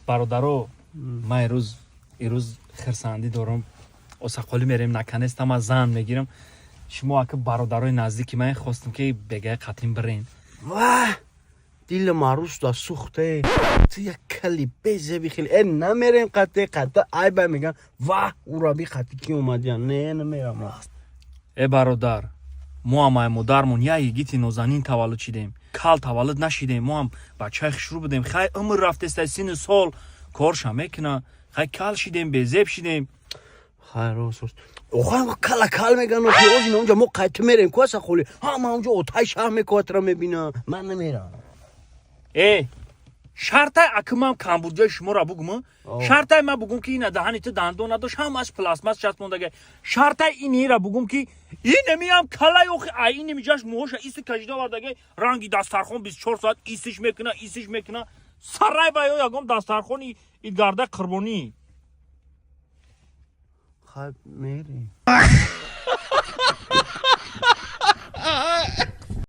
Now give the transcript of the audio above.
Бародаро, ман ирӯз хирсандӣ дорам. Осақолӣ мерем, наконец-то ман зан мегирам. Шумо ака бародарои наздики ман, хостам, ки бегаи қатин бирен. Ва, дили марус да сухте. Ту як кали безеби хеле. Э, намерем қате, қате айба меган. Ва, ураби қати ки омадиян. Не, намерам. Э, бародар, мо ҳам ай модармон як йигити нозанин таваллуд шидем, кал таваллуд нашидем. Мо ҳам бачаи хушрӯ будем. Хай, умр рафтеста, сину сол корша мекуна. Хай, кал шидем, безеб шидем. Хай, рост, рост. Охай, кала кал меган, охи озина онҷа мо қайти мерем ку асақоли. Ҳама онҷа отай шаҳр мекоатра мебина. Ман намерам. Э, шартай аки ман камбуҷои шуморо бугум, шартай ман бугум, ки ина даҳани ту дандон надошт, ҳамаш пластмас часпондага. Шартай инира бугум, ки инамиам калай, охи, ай инамиҷаш мӯҳоша иси кашида овардага, ранги дастархон 24 соат исиш мекуна, исиш мекуна. Сарай ба ё ягон дастархони игарда қурбонӣ. Хай, мерем.